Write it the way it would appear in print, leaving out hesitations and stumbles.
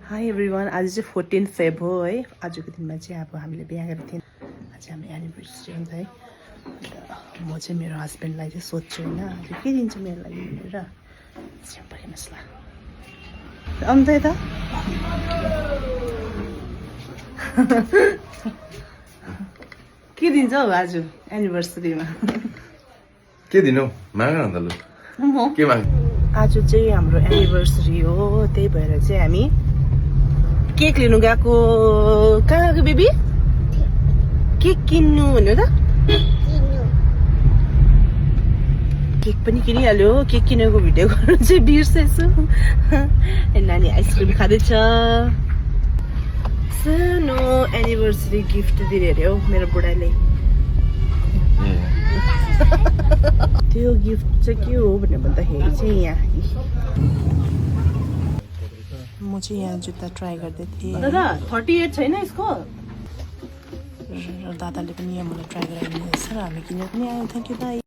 High everyone, आज चाहिँ 14 Feb हो है। आजको दिनमा चाहिँ अब हामीले बिहा गरेको थियौँ। आज हाम्रो एनिभर्सरी हुन्छ है। अन्त म चाहिँ मेरो हस्बेन्डलाई चाहिँ सोध्छु होइन, आज के दिन्छ मेरो लागि भनेर। सिम्पल हेर्नुहोस् ल। अन्त यता के दिन्छ हौ आज एनिभर्सरीमा? के दिनु माग न त लु के माग आज चाहिँ हाम्रो एनिभर्सरी हो, त्यही भएर चाहिँ हामी केक लिनु गएको। कहाँ गएको बेबी? केक किन्नु भन्यो त। केक पनि किनिहाल्यो। केक किनेको भिडियो गर्नु चाहिँ बिर्सेछु। नानी आइसक्रिम खाँदैछ। सानो एनिभर्सरी गिफ्ट दिने अरे हौ मेरो बुढाले। त्यो गिफ्ट चाहिँ के हो भनेर भन्दाखेरि चाहिँ यहाँ म चाहिँ यहाँ जुत्ता ट्राई गर्दै थिएँ। दादा 38 छैन यसको? र दादाले पनि यहाँ मलाई ट्राई गराइदिनु रहेछ र हामी किनेर पनि आयौँ। Thank you by.